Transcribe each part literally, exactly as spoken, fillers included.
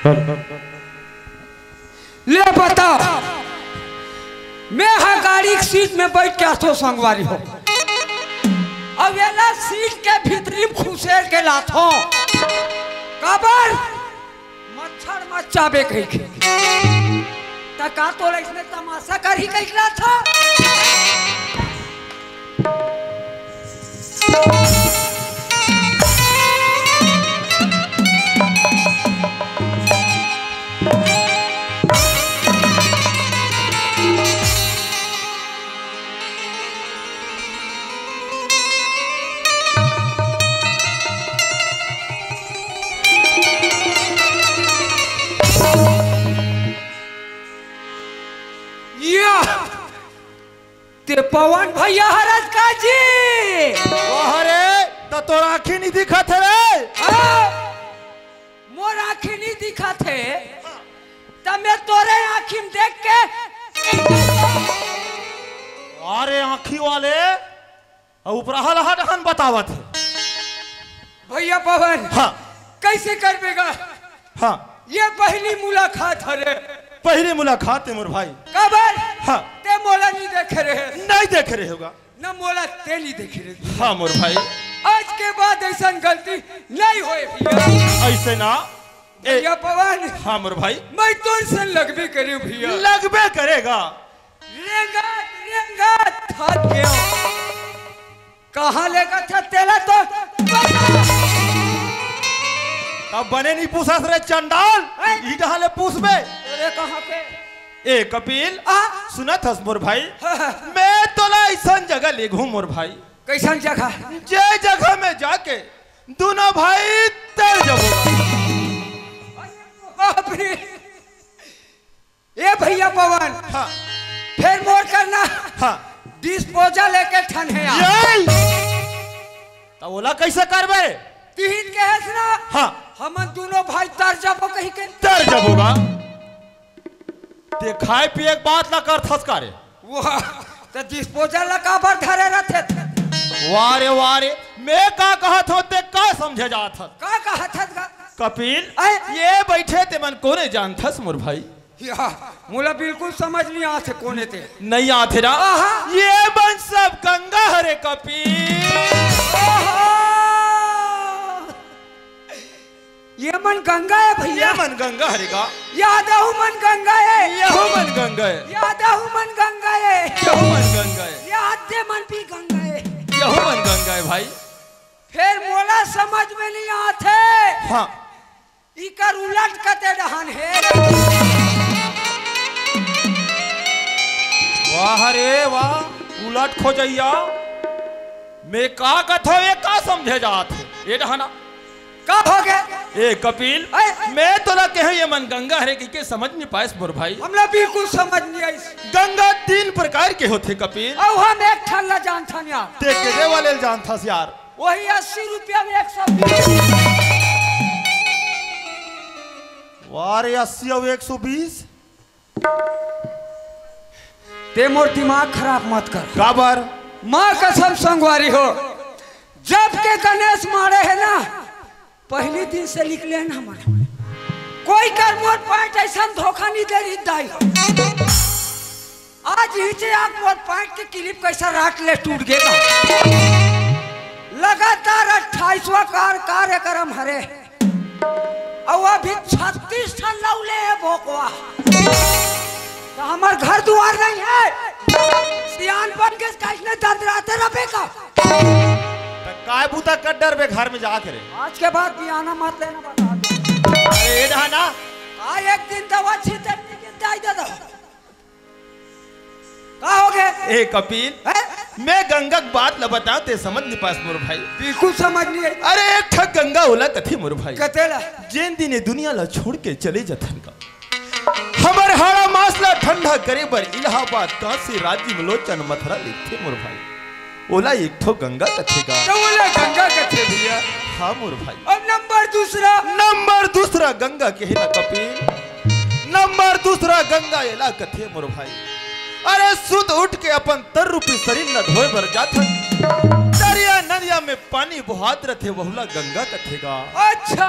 ले बता, मैं हा गाड़ी के सीट में बैठ के आथो संगवारी हो, अब एला सीट के भीतरी में खुसेर के लाथो। काबर? मच्छर मत चाबे कहिके। त का तोला इसने तमाशा करही कहिके लाथो? या! ते पवन भैया हरस का जी? वाह रे, त तोर आँखी नहीं दिखत हे रे। हाँ, मोर आँखी नहीं दिखत हे, त मैं तोरे आँखी में देख के अरे आँखी वाले, अउ उपराहा लहा डहन बतावत हे। भैया पवन, हाँ। कैसे करबे गा? हाँ। ये पहली मुलाकात हरे। पहली मुलाकात हे मोर भाई। काबर? हाँ। ते मोला नहीं देखे रहे। नहीं देखे रहे होगा। न मोला ते नहीं देखे रहे। हाँ मोर भाई। आज के बाद ऐसा गलती नहीं होए भैया। ऐसे ना। ए, भैया पवन। हाँ मोर भाई। मैं तोर से लगबे करे भैया। लगबे करेगा। रेंगत, रेंगत थक गया। कहाँ लेगा था तेला तो बता। तब बने नहीं पूछस रे चंडाल, हैं? ई डहा ले पूछबे। अरे कहाँ के? ए कपिल, आ? सुनत हस मोर भाई, हाँ, हाँ। मैं तोला ऐसन जगह ले घूम मोर भाई। कैसन जगह? जे जगह में जाके दोनों भाई तर जबो। बाप रे। ए भैया पवन, हाँ। फेर मोर करना हाँ। डिस्पोजल लेके ठन हे यार। यही। त ओला कैसे करबे? तिहिन के हस ना? हाँ। हमन दोनों भाई तर जाबो कहिके। तर जाबो बा। ते खाए पिए के बात ला करथस का रे? वाह, त डिस्पोजल ला काबर धरे रथे? वाह रे, वाह रे, मैं का कहत हूँ, ते का समझे जात हस? का कहत हस का? कपिल, आय। ये बैठे ते मन कोने जानथस मोर भाई? या, मोला बिल्कुल समझ नहीं आथे कोने ते। नहीं आथे ना? आहा। ये मन सब गंगा हरे कपिल। आहा। ये मन गंगा हे भैया। ये मन गंगा हरे का? यादव मन गंगा हे। यहू मन गंगा हे। यादव मन गंगा हे। यहू मन गंगा हे। यादे मन भी गंगा हे। यहू मन गंगा हे भाई। फेर मोला समझ में नहीं आथे। हाँ। इकर उलट कते डहन हे। वाह रे वाह, उलट खोजइया। मैं का कथव, ये का समझे जात हे? ये डहना। का हो गे? ए कपिल, ऐ, ऐ। मैं तोला कहे ये मन गंगा हरे कहिके समझ नहीं पाइस मोर भाई। हमला बिल्कुल समझ नहीं आइस। गंगा तीन प्रकार के होथे कपिल। अउ हम एक ठन ला जानथन यार। ते के दे वाले ल जानथस यार। वही अस्सी रुपया में एक सौ बीस। वाह रे, अस्सी अउ एक सौ बीस। ते मोर दिमाग खराब मत कर। काबर? माँ कसम संगवारी हो, जब के गणेश मारे हे ना, पहली दिन से निकले ना हमन। कोई कर मोर पैंट ऐसा धोखा नहीं दे रही दाई। आज हिचे आग मोर पैंट के clip कैसा राट ले टूट गे गा। लगातार अट्ठाईसवाँ कार-, कार्यक्रम हरे। अउ अभी छत्तीस ठन लउले हे भोकवा। त हमर घर दुआर नहीं हे। सियान बन के कइसने दंदराते रबे का। त काय बूता कर डरबे घर में जाके रे? आज के बाद बियाना मत लेना बता दो। अरे ए डहाना। आ एक दिन दवा छीते के दाई दे दो। का हो गे? ए कपिल, हैं? मैं गंगा के बात ल बताओ, ते समझ नहीं पास मोर भाई। बिल्कुल समझ नहीं आई। अरे एक ठक गंगा ओला कथे मोर भाई। कतेला? जेन दिन ये दुनिया ला छोड़ के चले जथन का, हमर हाड़ा मास ला ठंडा करे बर इलाहाबाद, काशी, राजीव लोचन, मथुरा लिखथे मोर भाई। ओला एक ठो गंगा कथे गा। त ओला गंगा कथे भैया। हाँ मोर भाई। अउ नंबर दूसरा? नंबर दूसरा गंगा कहे ना कपिल। नंबर दूसरा गंगा एला कथे मोर भाई। अरे सुत उठ के अपन तर रूपी शरीर ला धोए बर जाथन। दरिया नदिया में पानी बोहात रथे, वहुला गंगा कथे गा। अच्छा,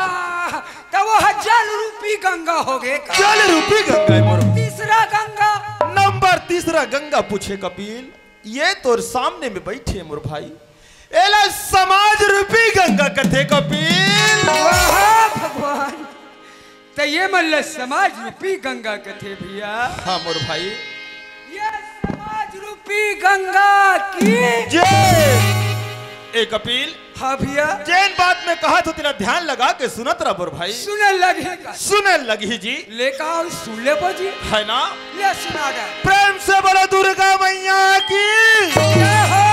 त वो ह जल रूपी गंगा हो गे का? जल रूपी गंगा हे मोर। तीसरा गंगा। नंबर तीसरा गंगा पूछे कपिल, ये तोर सामने में बैठे मोर भाई, एला समाज रूपी गंगा कथे कपिल। वाह भगवान, त ये मन ल समाज रूपी गंगा कथे भैया। हाँ मोर भाई। ये समाज रूपी गंगा की जय। ए कपिल, हाँ भैया। जेन बात में कहा थो तेला ध्यान लगा के सुनत रह मोर भाई। सुने लगे का? सुने लगी जी। ले का सुन ले बो जी। है ना? ले सुना दे। प्रेम से बोलो दुर्गा मैया की। जय हो।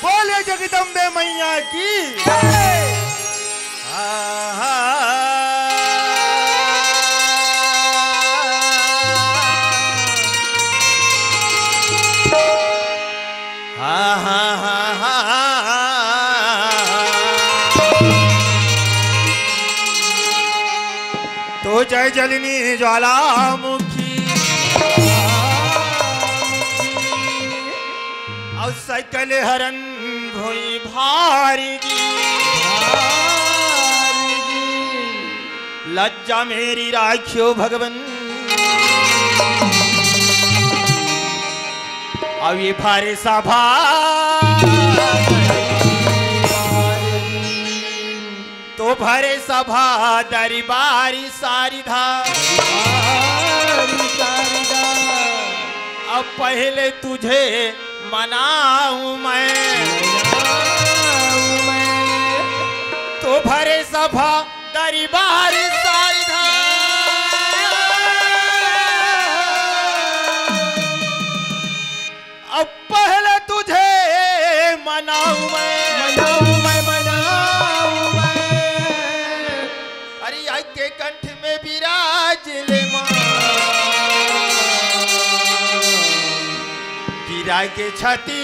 बोले जगदम्बे मैया की। जय। तो जय जलिनी ज्वालामुखी। अउ सकल हरन भोई भारी जी। लज्जा मेरी राखियो भगवन। अउ ये भारी सभा तो भरे सभा दरबारी सारिधा। अब पहले तुझे मनाऊं मैं। तो भरे सभा दरबारी सारिधा। अब पहले तुझे मनाऊं मैं। मनाऊं मैं, मनाऊं मैं। अरे आई के कंठ में विराज ले माँ। विराज के छाती।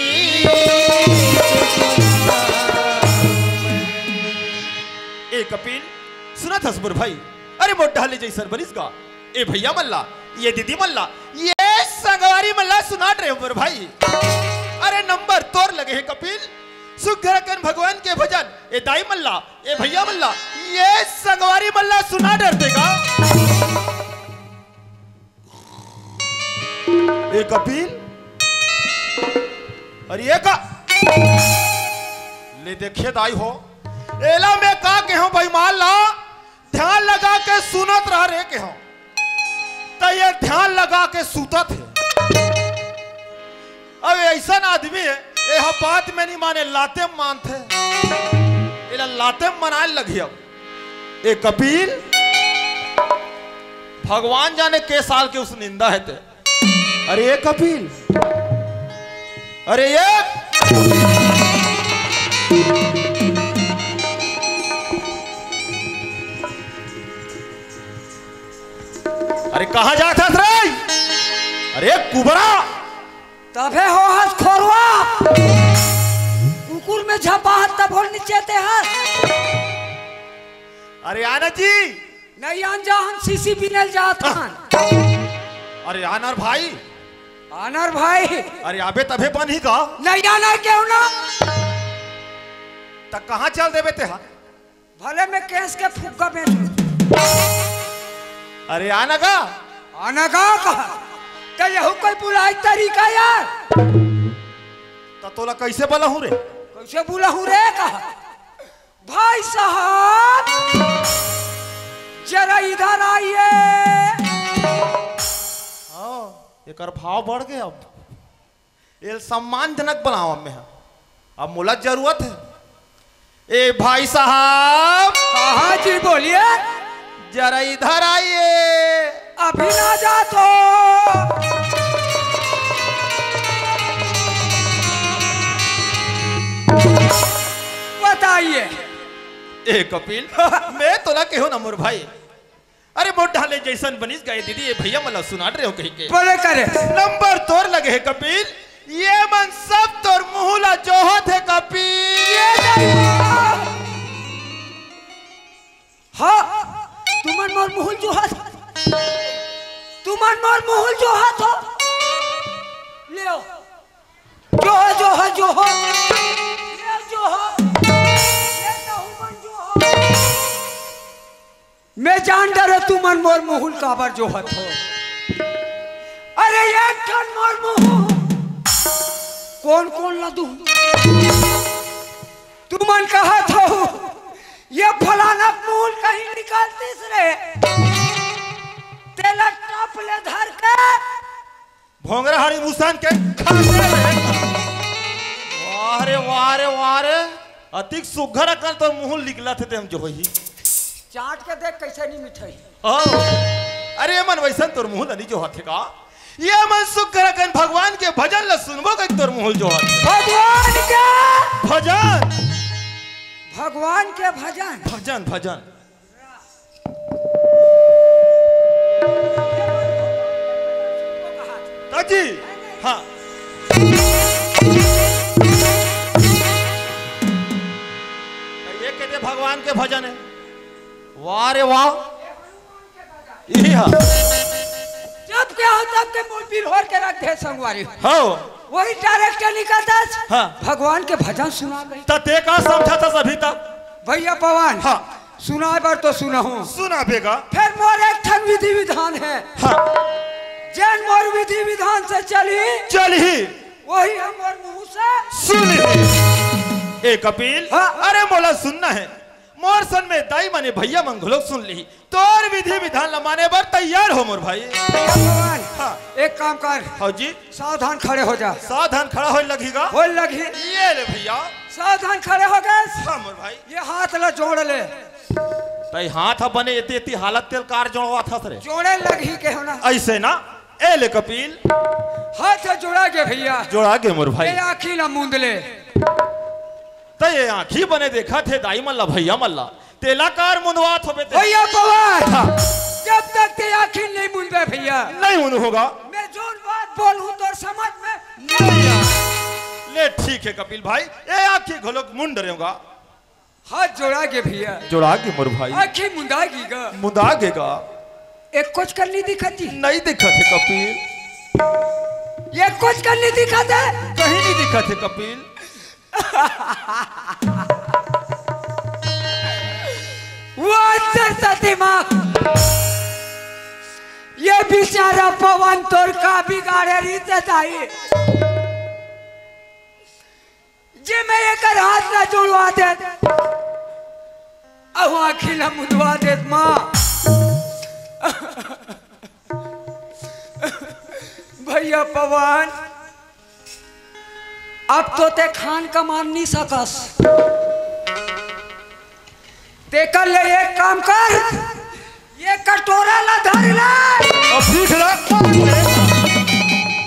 ए कपिल, सुनत हस मोर भाई, अरे मोर डहले जइसन बनिस गा। ए भैया मन ला, ये दीदी मन ला, ये संगवारी मन ला सुना डरे मोर भाई। अरे नंबर तोर लगे हे कपिल, सुघर कन भगवान के भजन, ए दाई मन ला, ए भैया मन ला, ये संगवारी मन ला सुना डरते गा। ए कपिल, अरे ये का ले देखे दाई हो, एला मैं का केहूं भाई मान ला, ध्यान लगा के सुनत रह रे केहूं, त ये ध्यान लगा के सुतत हे। अब ऐसन आदमी हे, एहा बात में नहीं माने, लाते मानथे, एला लाते मनाए लगी। अब ए कपिल, भगवान जाने के साल के उस निंदा हे ते। अरे ए कपिल, अरे ये, अरे कहाँ जात हस रे? अरे कुबरा, तभे हो हस खोरवा। कुकुर में झपा हस तब होल नीचे ते हस। अरे आनंद जी। नहीं आन जा, हम सीसी बिनल जात हन। अरे आनर भाई। आनर भाई। अरे आबे तभे बनही का? नहीं आनर क्यों ना? त कहाँ चल देबे ते हा? भले मैं केस के फुग्गा बेचूं। अरे आना का? आना का कहा? त यहू कोई बुलाई तरीका यार? त तोला कैसे बुलाहूं रे? कैसे बुलाहूं रे कहा? भाई साहब, जरा इधर आइए। हाँ, एकर भाव बढ़ गया अब। एल सम्मानजनक बनावा में हा। अब मोला जरूरत हे। ए भाई साहब। हाँ, हाँ जी, बोलिए। जरा इधर आइए। अभी ना जा तो। बताइए। ए कपिल, मैं तोला केहूं ना मोर भाई। अरे मोर ढाले जइसन बनिस गा ए दीदी, ए भैया मन ला सुनात रहे हो कहिके। बोले करे। नंबर तोर लगे हे कपिल, ये मन सब तोर मुंह ला जोहत हे कपिल। ये नहीं। हाँ, तुमन मोर मुंह जोहत, तुमन मोर मुंह जोहत हो। ले, जोहो, जोहो, जोहो। ले, जोहो। ले, तहु मन जोहो। मैं जान डरे तुमन मोर मुहुल काबर जोहत हो। अरे एक ठन मोर मुहुल कोन कोन ला दूं? तुमन कहत हो ये फलाना मुहुल कहीं निकालतिस रे, तेला टप ले धर के भोंगरा हरी मुसान के खा ले रे। वाह रे, वाह रे, वाह रे। अतिक सुघर अकन तोर मुहुल निकलत हे, तेम जो होही। चाट के देख कैसे नहीं मिठाई। ओ, अरे ये मन वैसन तोर मुहुल नहीं जो हथे का? ये मन सुघर अकन भगवान के भजन ल सुनबो कहिके तोर मुहुल जो हथे। भगवान के भजन। भगवान के भजन। भजन, भजन। काजी, हाँ। ये कहते भगवान के भजन है। वाह रे वाह। इही हा। जब के हो तब के मोर बिरहोर के रख दे संगवारी। हाँ। वही डायरेक्टर निकलता। हाँ। भगवान के भजन सुना गई। त ते का समझा था अभी तक? भैया पवन। हाँ। सुनाय बर तो सुनहूं। सुना बेगा। फेर मोर एक ठन विधि विधान हे। हाँ। जेन मोर विधि विधान से चलही। चलही। वही हम मोर मुंह से सुनही। ए कपिल, हाँ। अरे मोला सुनना हे। मोर सन में दाई मने भैया मन घलोक सुन लिही। तोर विधि विधान ला माने बर तैयार हो मोर भाई। भैया पवन, हाँ। एक काम कर। हाँ जी। सावधान खड़े हो जा। सावधान खड़ा होय लगही गा। होय लगही। ये ले भैया। सावधान खड़े हो गए। हाँ मोर भाई। ये हाथ ला जोड़ ले। तई हाथ ह बने एती एती हालत तेल कार जोड़वा था रे। जोड़े लगही के हो ना। ऐसे ना। ए ले कपिल। हाथ जोड़ा गे भैया। जोड़ा गे मोर भाई। ये आँखी ला मूंद ले। त ये आँखी बने देखत हे दाई मन ला भैया मन ला। तेला कार मुंदवात होबे ते। भैया पवन। हाँ। जब तक ते आँखी नहीं मुंदबे भैया। नहीं मुंद होगा। मैं जोन बात बोलूं तोर समझ में नहीं आ। ले ठीक है कपिल भाई, ये आँखी घलोक मुंद रहेगा। हाथ जोड़ा गे भैया। जोड़ा गे मोर भाई। आँखी मुंदा गी गा। मुंदा गे गा। एक कुछ कर नहीं दिखती। नहीं दिखत हे कपिल। ये कुछ कर नहीं दिखत हे। कहीं नहीं दिखत हे कपिल। वो सरस्वती माँ, ये बेचारा पवन तोर का बिगाड़े रीते दाई, जे मैं एकर हाथ ला जोड़वा देत, अउ आँखी ला मुंदवा देत माँ। भैया पवन, अब तो ते खान कमान नहीं सकस। तेकर ले एक काम कर, ये कटोरा ला धर ले। अब भीख ला।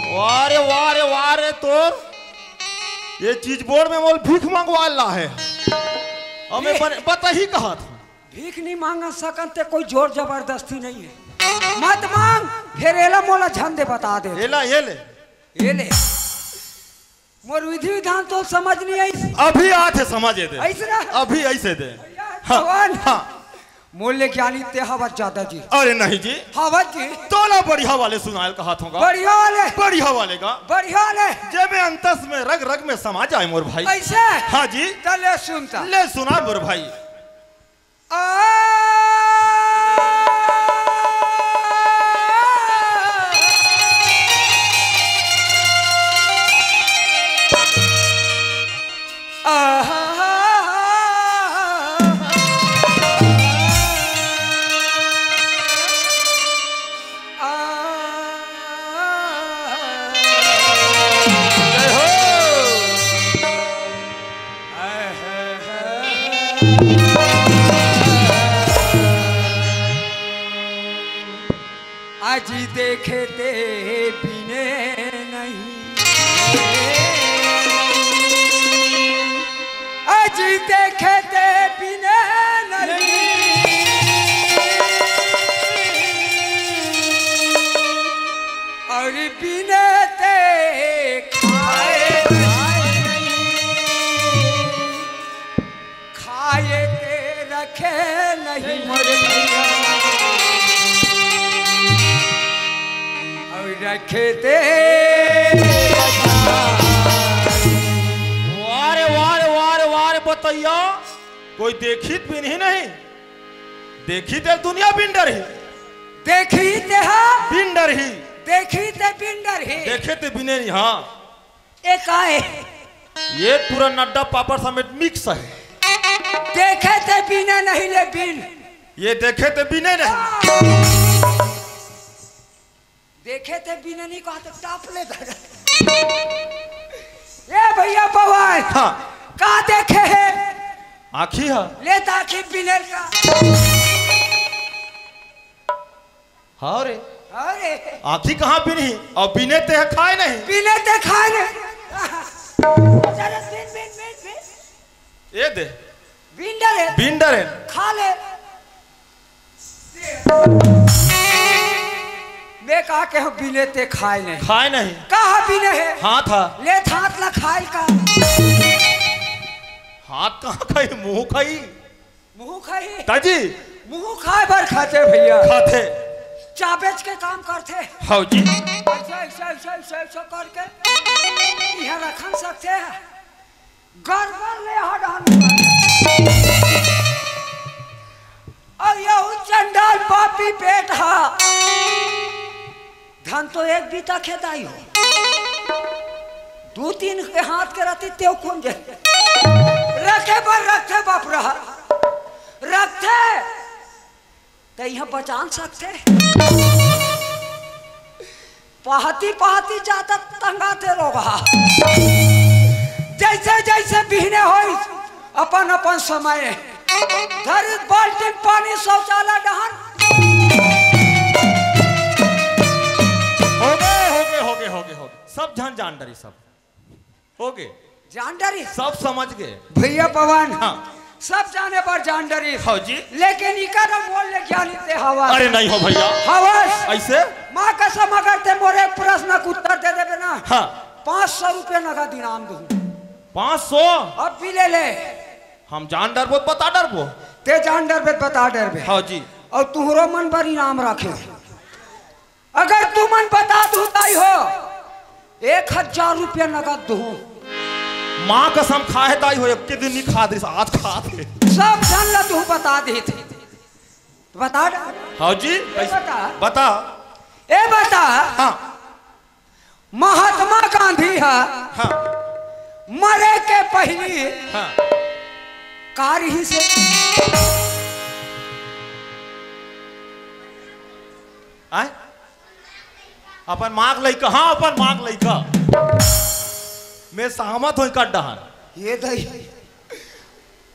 वाह रे, वाह रे, वाह रे, तोर ये चीज बोर्ड में मोल भीख मंगवा ला है। हमें ये बन-, बता ही कहा था। भीख नहीं मांग सकन ते कोई जोर जबरदस्ती नहीं है। मत मांग, फिर एला मोला झन दे बता दे। एला, ये ले। ये ले। मोर विधि विधान तो समझ नहीं आई। अभी आथे समझ ए दे। ऐसे ना? अभी ऐसे दे। हाँ, भगवान। हाँ। मूल्य ज्ञानी ते हवत ज्यादा जी। अरे नहीं जी। हवत जी। तोला बढ़िया वाले सुनायल कहा थोगा। बढ़िया वाले। बढ़िया वाले का। बढ़िया वाले। जे में अंतस में रग रग में समा जाए मोर भाई। ऐसे? हाँ जी। त ले सुनता। ले सुना मोर भाई। आ, आ, आ, जय हो। आज देखे ते बिने नहीं, आज देखे ते बिने नहीं, और बिने ते खाए नहीं। खाए के रखे नहीं मोर भैया, और रखे दे। वाह रे, वाह रे, वाह रे, वाह रे, बतैया, कोई देखित भी नहीं, नहीं। देखही ते दुनिया बिन डरही। देखही ते हा। बिन डरही। देखही ते बिन डरही। देखे ते बिने नहीं, हाँ। ए का हे? ये पूरा नड्डा पापड़ समेत मिक्स हे। देखे ते बिने नहीं ले बिन। ये देखे ते बिने नहीं। देखे ते बिने नहीं कहा तो टाप ले धर। ए भैया पवन। हाँ। का देखे हे? आँखी हा। ले त आँखी बिने का। हाँ रे। हाँ रे। आँखी कहाँ बिनही? अउ बिने ते ह खाए नहीं। बिने ते खाए नहीं। चलो, बिन, बिन, बिन, बिन। ए दे। बिन डरे। बिन डरे। खा ले। मैं कहा के हूँ बिने ते खाए नहीं। खाए नहीं। कहा बिने हे? हाथ हा। ले हाथ ला खाए का। हाथ कहाँ खाई? मुँह खाई। मुँह खाई। ताजी। मुँह खाए बर खाथे भैया। खाथे। चाबेच के काम करथे। हौ जी। ऐसा, ऐसा, ऐसा, ऐसा, ऐसा करके यहाँ रखन सकथे। गड़बड़ ले हडन। अउ यहू चंडाल पापी पेट हा। धन तो एक बीता खेदाई हो, दू तीन के हाथ के रहती तेव कौन जे रखे बर रखथे बाप रहा रखथे। त इहाँ बचान सकथे। पहाती पहाती जाता तंगाथे लोग हा। जैसे जैसे बिहने होई अपन अपन समय धरित बाल्टी पानी शौचालय डहन। होगे, होगे, होगे, होगे, होगे। सब झन जान डरी, सब। होगे। जान डरी? सब समझ गे। भैया पवन। हाँ। सब जाने पर जान डरी। हाँ जी। लेकिन इकर मोल ले ज्ञानी ते हवस। अरे नहीं हो भैया। हवस। ऐसे? माँ कसम, अगर ते मोरे एक प्रश्न के उत्तर दे देबे ना, हाँ। पाँच सौ रुपया नगद इनाम दूँ। पाँच सौ? अब भी ले ले। हम जान डरबो त बता डरबो। ते जान डरबे त बता डरबे। हाँ जी। अउ तुहरो मन बर इनाम राखे। अगर तुमन बता दूँ ताई हो, एक हजार रुपया नगद दूँ। माँ कसम खाए ताई हो, एक दिन नहीं खा दे, आज खा दे। सब झन ला तू बता दे थे। तो बता डर। हाँ जी, ए कैसे? बता। बता। ए बता। हाँ। महात्मा गांधी हा हाँ। मरे के पहली हाँ। का रहिसे? आय? अपन माँ के लइका, हाँ, अपन माँ के लइका। मैं सहमत हों कर डहन। ये दई।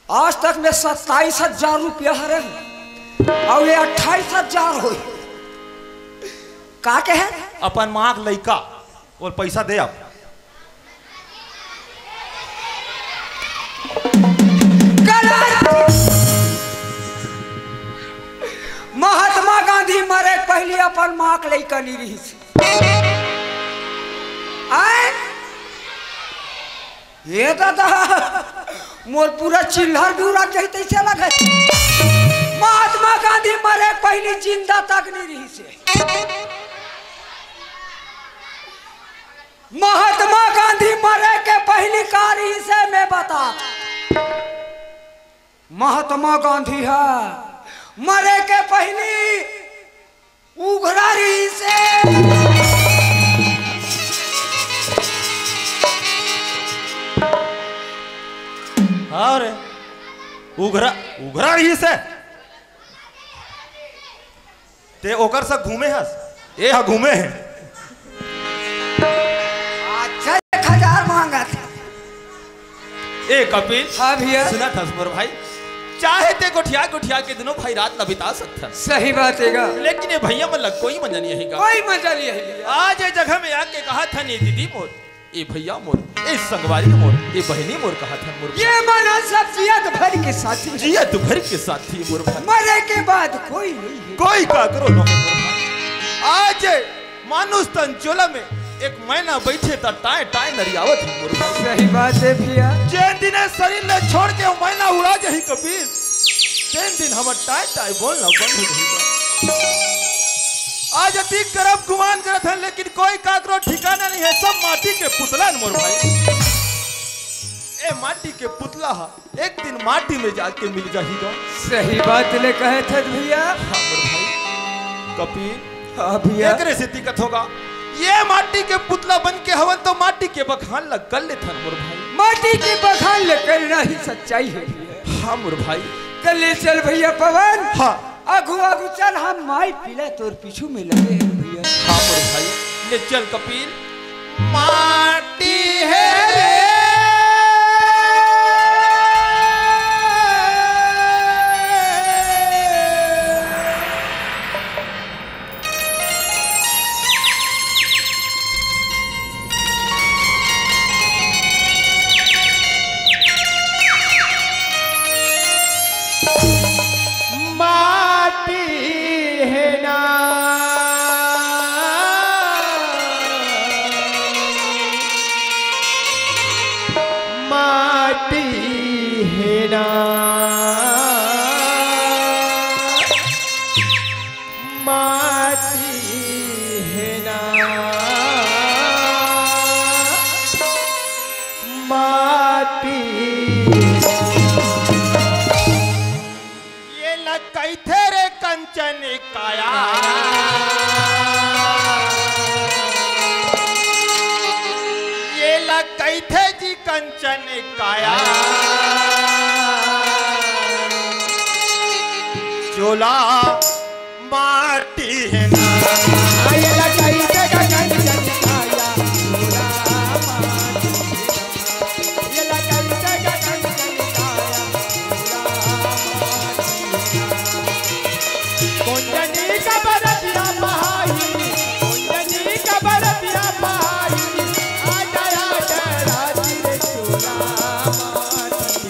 आज तक में सत्ताईस हजार रुपया हरे अउ ये अट्ठाईस हजार होई। का कहे? अपन माँ के लइका, ओला पैसा दे अब। गलत। महात्मा गांधी मरे के पहली अपन माँ के लइका नहीं रहिस। आय? ये दादा, मोर पूरा चिल्हर बुरा जाही तइसे लगे। महात्मा गांधी मरे के पहली जिंदा तक नहीं रहिसे। महात्मा गांधी मरे के पहली का रहिसे मैं बता। महात्मा गांधी हा मरे के पहली उघरा रहिसे। हाँ रे, उघरा, उघरा रहिसे। ते ओकर से घूमे हस, ए हा घूमे हे। अच्छा, एक हजार मांगत। ए कपिल, हाँ भैया। सुनत हस मोर भाई, चाहे ते गोठिया गोठिया के दिनों भाई रात न बिता सकथन। सही बात हे गा। लेकिन ए भैया मन ला कोई मजा नहीं आही गा। कोई मजा नहीं आही भैया। आज ए जगह में आके कहा था, नहीं दीदी मोर, ए भैया मोर, ए संगवारी मोर, ए बहिनी मोर कहा था मोर। ये माना सब जियत भर के साथी। जियत भर के साथी मोर भाई। मरे के बाद कोई नहीं है। कोई काकरो न हो मोर भाई। आज मानुष तन चोला में एक मैना बैठे त टाय टाय नरियावत हे मोर भाई। सही बात हे भैया। जेन दिन ए शरीर ला छोड़ के मैना उड़ा जाही कबीर, तेन दिन हमर टाय टाय बोलना बंद हो जाही। आज अतीक करब गुमान करत हन, लेकिन कोई काकरो ठिकाना नहीं है, सब माटी के पुतला न मोर भाई। ए माटी के पुतला ह एक दिन माटी में जाके मिल जाही गा। सही बात ले कहे थे भैया। हाँ मोर भाई। कपिल, हाँ भैया। एकरे सेती कथों गा, ये माटी के पुतला बन के हवन तो माटी के बखान ला कर लेथन मोर भाई। माटी के बखान ला करना ही सच्चाई हे भैया। हाँ मोर भाई। त ले चल भैया पवन। हाँ। आगू आगू चल, हम माई पीला तोर पीछू में लगे हन भैया। हाँ मोर भाई, ले चल कपिल। माटी हे रे। माटी हे ना, माटी हे ना, माटी हे ना, माटी। ये ला कहिथे रे कंचन काया, ये ला कहिथे जी कंचन काया। चोला माटी हे ना। आय लगा इसे गगन जन छाया, चोला माटी हे ना। ये लगा इसे गगन जन छाया, चोला माटी हे ना। कुंजनी का बरतिया बहाई, कुंजनी का बरतिया बहाई, आजा, आजा, राती रे चोला माटी।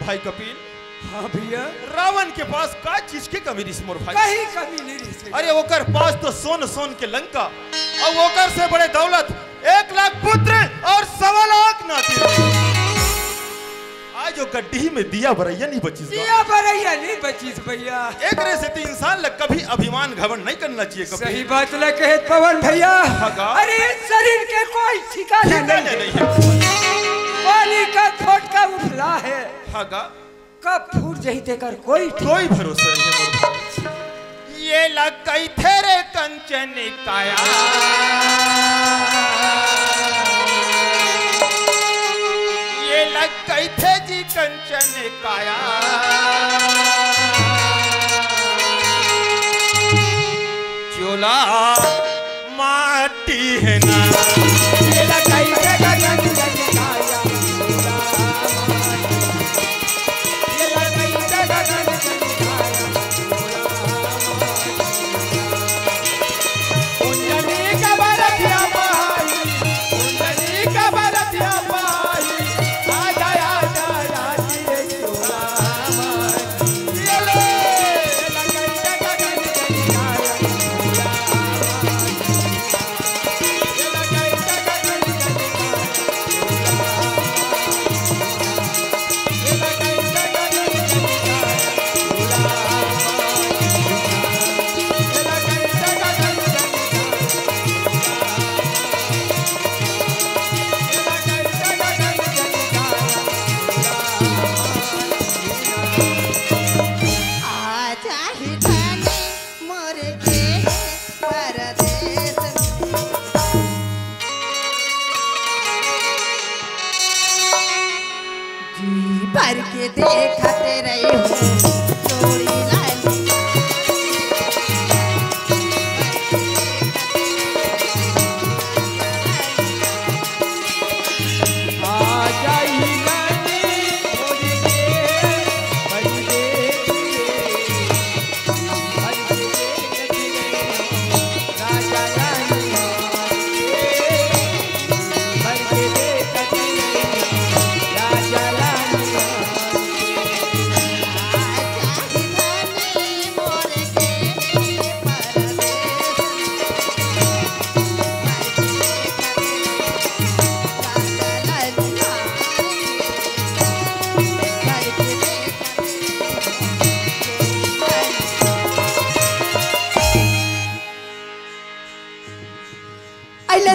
भाई कपिल। हाँ भैया। रावण के पास का चीज के कमी रिहिस मोर भाई? कहीं कमी नहीं रिहिस। अरे ओकर पास तो सोन सोन के लंका, अउ ओकर से बड़े दौलत एक लाख पुत्र अउ सवा लाख नाती। आज ओ गड्ढी में दिया बरइया नहीं बचिस बा। दिया बरइया नहीं बचिस भैया। एकरे सेती इंसान ला कभी अभिमान घमंड नहीं करना चाहिए कभी। सही बात ला कहे पवन भैया। हाँ गा। अरे इस शरीर के कोई ठिकाना ठिकाना नहीं है। नहीं है। पानी का घोंट का उफला है। हाँ गा। कब फूट जाही तेकर कोई ठीक कोई भरोसा नहीं है मोर भाई। ये ला कहिथे रे कंचन काया, ये ला कहिथे जी कंचन काया। चोला माटी हे ना। ये लगाई के गगन जन छाया, ये लगाई के गगन जन छाया। कुंजनी का बरतिया पाई, कुंजनी का बरतिया पाई, आजा, आजा, आजा, ये चोला माटी। ये ले, ये लगाई के गगन जन छाया।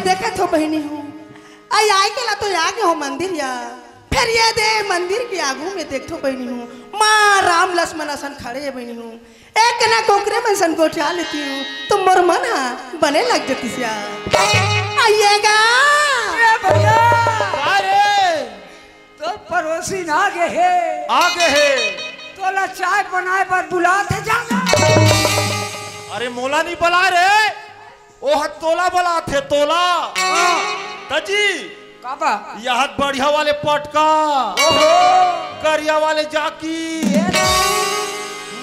देखत हो बहिनी हो, आई आए के ला तो आगे हो मंदिर या, फिर ये दे मंदिर के आगू में देखत हो बहिनी हो, माँ राम लक्ष्मण असन खड़े हे बहिनी हो। एक ना कोकरे मन सन गोठिया लेती हूँ, तो मोर मन हा बने लग जाती सिया। आइएगा। ए भैया, अरे, तो पड़ोसी ना गे हे। आ गे हे। तोला चाय बनाए बर बुलात हे, जाना। अरे, मोला नहीं बुला रे, ओह तोला बुलात हे, तोला। हाँ। तजी, काबा? यहत बढ़िया वाले पटका, ओहो। करिया वाले जाकी, ये।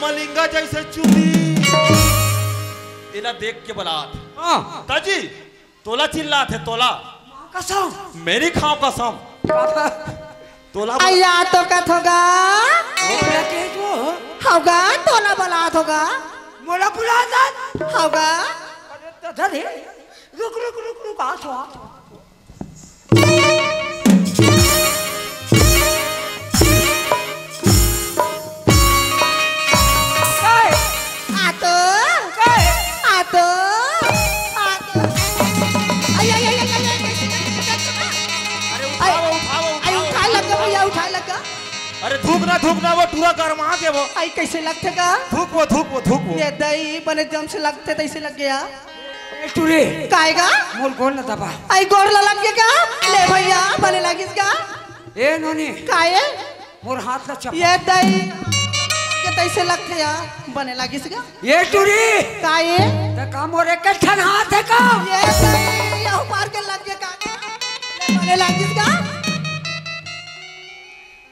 मलिंगा जैसे चुदी, एला देख के बुलात। हाँ। तजी, तोला चिल्लात हे, तोला। माँ कसम। मेरी खाँव कसम। काबा? तोला बुला- अया तो कथ होगा। तोला के जो? होगा, तोला बुलात होगा। मोला बुलात हे? होगा। अरे, तो धर हे। रुक, रुक, रुक, रुक, आ तो, आ तो। काय? आ तो। काय? आ तो। आ तो। आई, आई, आई, आई, आई, आई। अरे, उठाओ, आई, उठाओ, आई, उठाओ, उठाए लग गा भैया, उठाए लग गा। अरे, धूक ना, धूक ना, वो टूरा गरमा के वो। आई, कैसे लगथे का? धूक वो, धूक वो, धूक वो। ये दई बने जम से लगथे, तैसे लग गया। ए टूरी। काय गा? मोर गोड़ ला दबा। आई गोड़ ला लग गे का? ले भैया, बने लागिस का? ए नोनी। काय? मोर हाथ ला चपा। ये दई के तैसे लगथे या, बने लागिस का? ए टूरी। काय? ते का मोर एक ठन हाथ हे का? ये दई, यहू पार के लग गे का? ले बने लागिस का?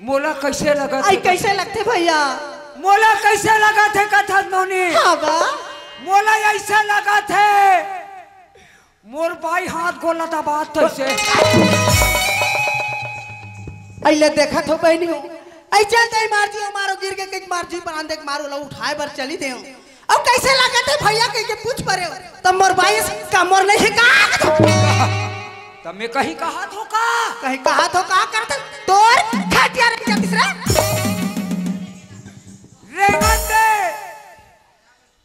मोला कैसे लगत आई हे? कैसे लगथे भैया? मोला कैसे लगत हे कथन नोनी? हाँ बा। मोला ऐसे लगत हे, मोर बाई हाथ गोला दबात तैसे। अइले देखत हो बहिनी हो, ऐसे तई मार जी, मारो गिर के कहीं मार जी, प्राण देख मारो ला उठाए बर चली दे। अउ कैसे लागत हे भैया कहि के पूछ परे हो, त मोर बाई कमर नहीं हे का? त मैं कहीं कहा थो का? कहीं कहा थो का करत? तोर खटिया रह जातिस रे। रेंगन दे,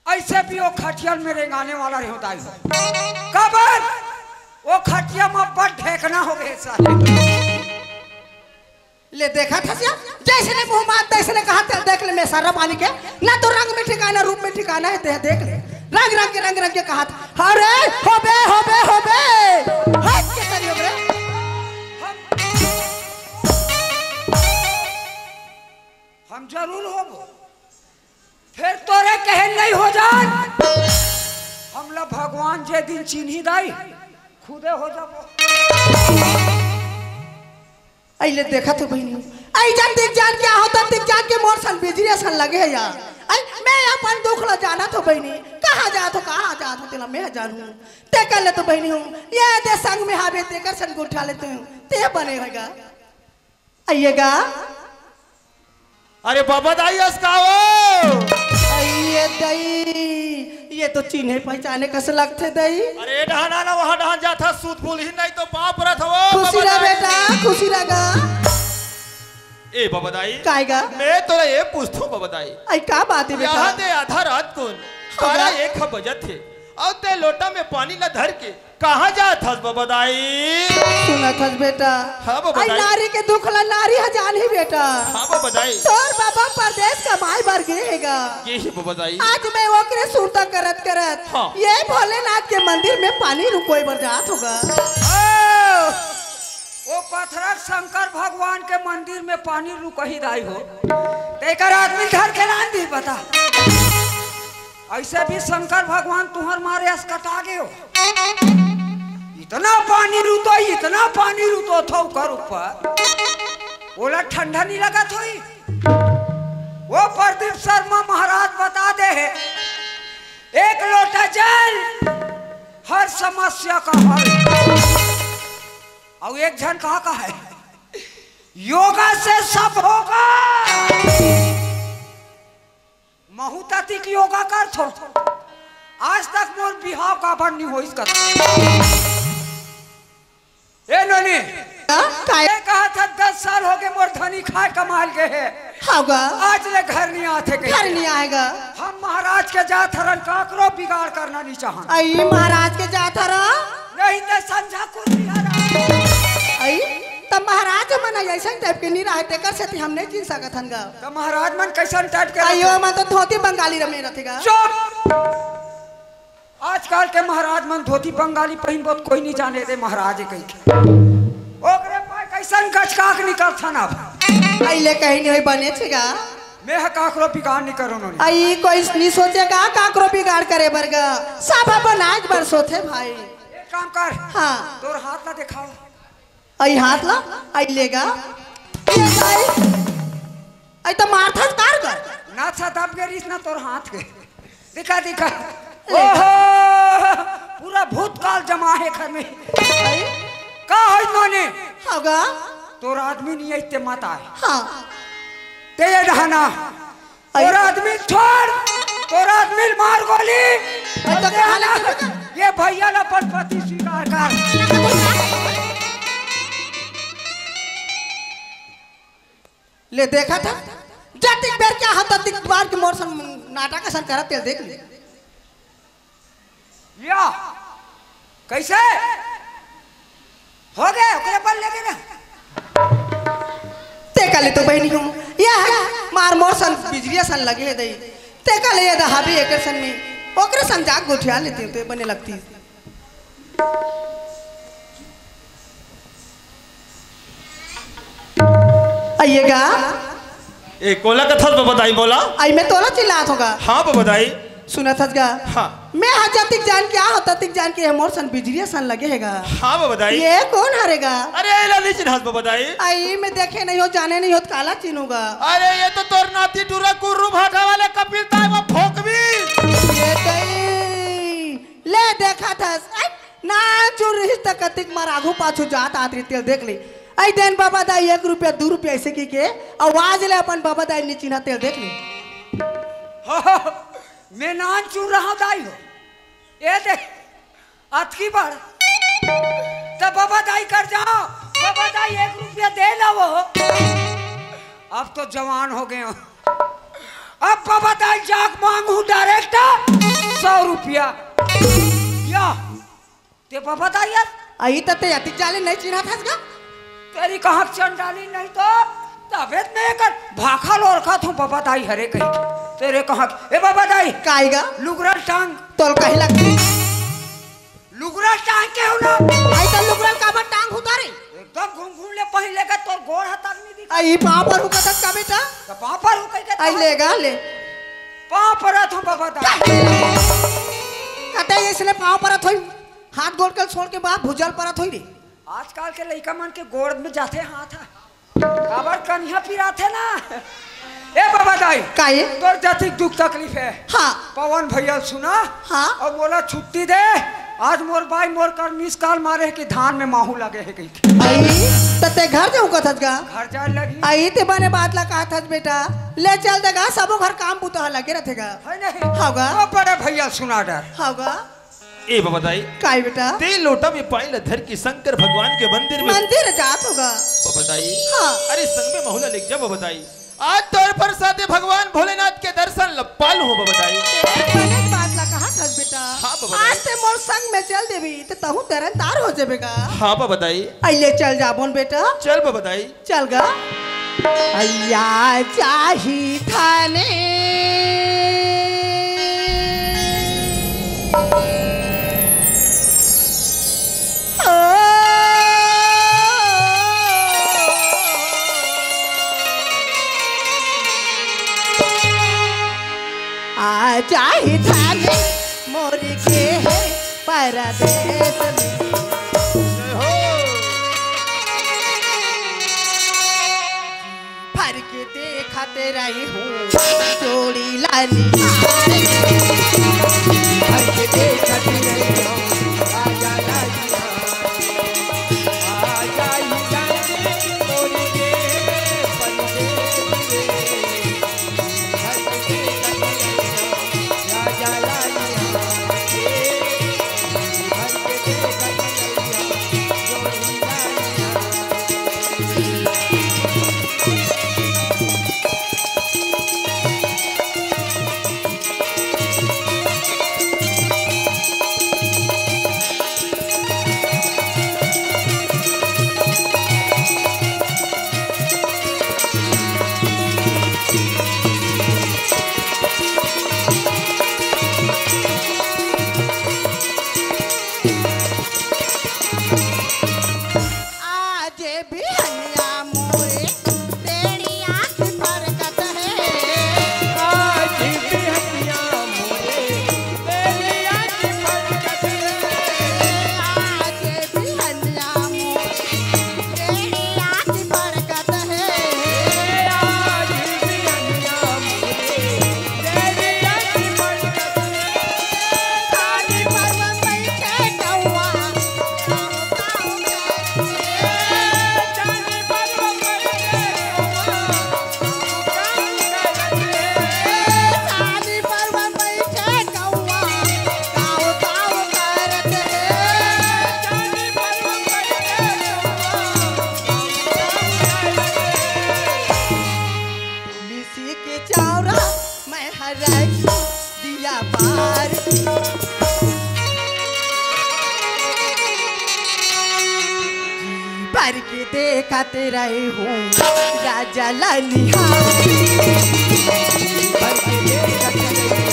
ऐसे भी वो खटिया में रेंगाने वाला रहे होता है। कबर, वो खटिया में बड़ ढेकना हो गए सारे। ले देखा था सिया, जैसे ने मुंह मार तैसे ने कहा, "तेल देख ले मैं सारा पानी के, ना तो रंग में ठिकाना, रूप में ठिकाना है, ते देख ले।" रंग रंग के, रंग रंग के कहा था, "अरे, होबे, होबे, होबे।" हट के करियो रे। हम, हम जरूर होबो। फिर तोरे कहे नहीं हो जाए। हमला भगवान जे दिन चिन्ही दाई, खुदे हो जाबो। अइले देखा तो बहिनी, आई जान देख जान क्या होता, देख जान के मोर सन बिजली सन लगे है यार। आई मैं अपन दुख ला जाना तो बहिनी, कहाँ जा तो कहाँ जा तो तेला मैं जानू। ते कर ले तो बहिनी हूँ, ये दे संग में हावे ते कर सन गोठा लेते हूँ, ते बने रहेगा। आइएगा। अरे बाबा दाई अस का हो? अइये दई, ये तो चिन्हे पहचाने कस लगथे दई। अरे डहाना ना वहाँ डहान जाथा सूत फूल ही नहीं तो पाप रथ हो खुशी बाबा रह दाई। बेटा, खुशी रह गा। ए बाबा दाई। काय गा? मैं तोला ये पूछथो बाबा दाई। आई का बात है बेटा? यहाँ दे आधा रात कुन हाँ बारह गा। एक बजत हे। अउ ते लोटा में पानी ला धर के कहाँ जात हस बबदाई? सुनत हस बेटा? हाँ बबदाई। आई नारी के दुख ला नारी ह जानही बेटा। हाँ बबदाई। तोर बाबा परदेस कमाए बर गे हे गा। गे हे बबदाई। आज मैं ओकरे सुरता करत करत हाँ। ये भोलेनाथ के मंदिर में पानी रुकोए बर जात हों गा। ओ, ओ पथरा शंकर भगवान के मंदिर में पानी रुकही दाई हो। तेकर आदमी घर के लान दी बता। ऐसे भी शंकर भगवान तुहर मारे अस कटा गे हो। इतना पानी रुतो, इतना पानी रुतो थो ओकर ऊपर, ओला ठंडा नहीं लगत होई। वो प्रदीप शर्मा महाराज बता दे हे, एक लोटा जल हर समस्या का हल। अउ एक झन कहा कहा हे, योगा से सब होगा। महू ततिक योगा करथों। आज तक मोर बिहाव काबर नहीं होइस कथे। ए नोनी, हाँ, काय? ये कहा था दस साल हो गए मोर धनी खाए कमाल गए है। हाँ गा। आज ले घर नहीं आथे कहे। घर नहीं आए गा। हम महाराज के जात हरन काकरो बिगाड़ करना नहीं चाहन। आई महाराज के जात हरन। कहीं ते संझा कुर्सी हरा। आई, त महाराज मन अइसन टाइप के नहीं रहे, तेकर सेती हम नहीं चिन सकत हन गा। त महाराज मन कैसन टाइप के अयो, रहथे? मन तो धोती बंगाली रमे रथे गा। चुप! आजकल के महाराज मन धोती बंगाली पहिनबो त कोई नहीं जाने रे महाराज हे कहिके। ओकरे पाय कैसन गचकाक निकलथन अब। अइले कहीं नहीं होई बने छे गा। मैं ह काकरो बिगाड़ नहीं करो नोनी। आई, कोई नहीं सोचे गा काकरो बिगाड़ करे बर गा। सब अपन आज बर सोचे भाई। एक काम कर। हाँ। तोर हाथ ला देखाओ। आई हाथ ला, आई लेगा। ये भाई, आई तो मारथस कार कर। ना छा दब गे रिस ना तोर हाथ के। दिखा, दिखा। ले। ओहो, पूरा भूतकाल जमा हे घर में। आई? का होई नोनी? होगा। तोर आदमी नहीं आइते मत आए। हाँ। ते ये दहाना। अरे। तोर आदमी छोड़, तोर आदमी मार गोली। अरे तो कहाँ लगे? ये भैया ला अपन पति स्वीकार कर। ले देखा था, जतिक बेर क्या होता, तिक बार के मोर सन नाटक असन करत तेल देख ले। या, कैसे? हो गए, ओकरे बल लगे ना। ते काले तो बहनी हूँ, या है, मार मोर सन बिजली सन लगे है दई। ते काले ये दहाबी एकर सन में, ओकरे सन जाग गोठिया लेती हूँ, ते बने लगती। आइएगा। ए, कोला कथस बबा दाई बोला? आई मैं तोला चिल्लात होगा। हाँ बबा दाई। सुनत हस गा? हाँ। मैं हा जतिक जान के आ होता, तिक जान के मोर सन बिजली सन लगे हेगा। हाँ बबा दाई। ये कौन हरेगा? अरे, एला नहीं चिन्हस बबा दाई। आई मैं देखे नहीं हो, जाने नहीं हो, त काला चिन्हूगा? अरे, ये तो तोर नाती टूरा कुर्रू भाटा वाले कपिल ताई वो भोंकबी। ये तई। ले देखा थस। आई, ना चुर रही त कतिक मार आगू पाछू जात आत रही तेल देख ले। आई देन बबा दाई एक रुपया, दू रुपया ऐसे की के आवाज ले अपन बबा दाई नी चिन्हा तेल देख ले। मैं नान चुन रहा दाई हो। ए दे, अतकी बार। त बबा दाई कर जाओ। बबा दाई एक रुपया दे लावो। अब तो जवान हो गए हो। अब बबा दाई जाक मांगू डायरेक्ट सौ रुपया। या, ते बबा दाई यार। आई त ते अतिक जाले नहीं चिन्हा थस गा? तेरी कहाँ चंडाली नहीं तो तबे त मैं कर भाखा लोरखा थू बबा दाई हरे कही। तेरे कहाँ ए बबा दाई। काई गा? लुगरा टांग। तोल कही लगती। लुगरा टांग के हो ना? आई त लुगरा काबर टांग उतारे? एकदम घूम घूम ले पहले का तोर गोड़ हाथ तक नहीं दिखा। आई पाँव पर हुकत का बेटा? त पाँव पर हुकई के आई तोर लेगा ले। पाँव पर थू बबा दाई। कते इसने पाँव पर थोई हाथ गोड़ के छोड़ के बाप भुजल परत होई रे। आजकल के लइका मन के गोड़ में जाथे हाथ ह। काबर कनिहा पिराथे ना। ए बाबा दाई, काये? तोर जतिक दुख तकलीफ हे। हाँ। पवन भैया सुना। हाँ। अउ मोला छुट्टी दे। आज मोर बाई मोर कर मिस कॉल मारे हे कि धान में माहू लगे हे कहिके। आई, त ते घर जाऊँ कथस गा? घर जाए लगी। आई, ते बने बात ला कहत हस बेटा। ले चल दे गा, सबो घर काम बूता ह लगे रथे गा। है नहीं? हाँ गा। अब बड़े भैया सुना डर। हाँ गा। ए बबा दाई। काय बेटा? ते लोटा में पानी ला धर के शंकर भगवान के मंदिर में मंदिर जात होगा। बबा दाई। हाँ। अरे संग में महू ला लेके जा बबा दाई। आज तोर प्रसादे भगवान भोलेनाथ के दर्शन ला पालूं हो बबा दाई। तेरे बने बात ला कहत हस बेटा। हाँ बबा दाई। आज ते मोर संग में चल देबी त तहूँ तेरन तार हो जेबेगा। हाँ बबा दाई। अइले चल जाबोन बेटा। चल बबा दाई। चल गा। अइया चाही थाने। ओ, आ चाही थाने मोर के हे परदेस में। जय हो। फरक देखत रही हूँ जोड़ी लाली। फरक देखत रही हूँ राजा लाली। आ जाई जाने तोरी के परदेस रे। फरक देखत रही हूँ राजा लाली। दिया बार के। जी भर के देखत रहे हूँ राजा ला निहार। जी भर के देखत रहे हूँ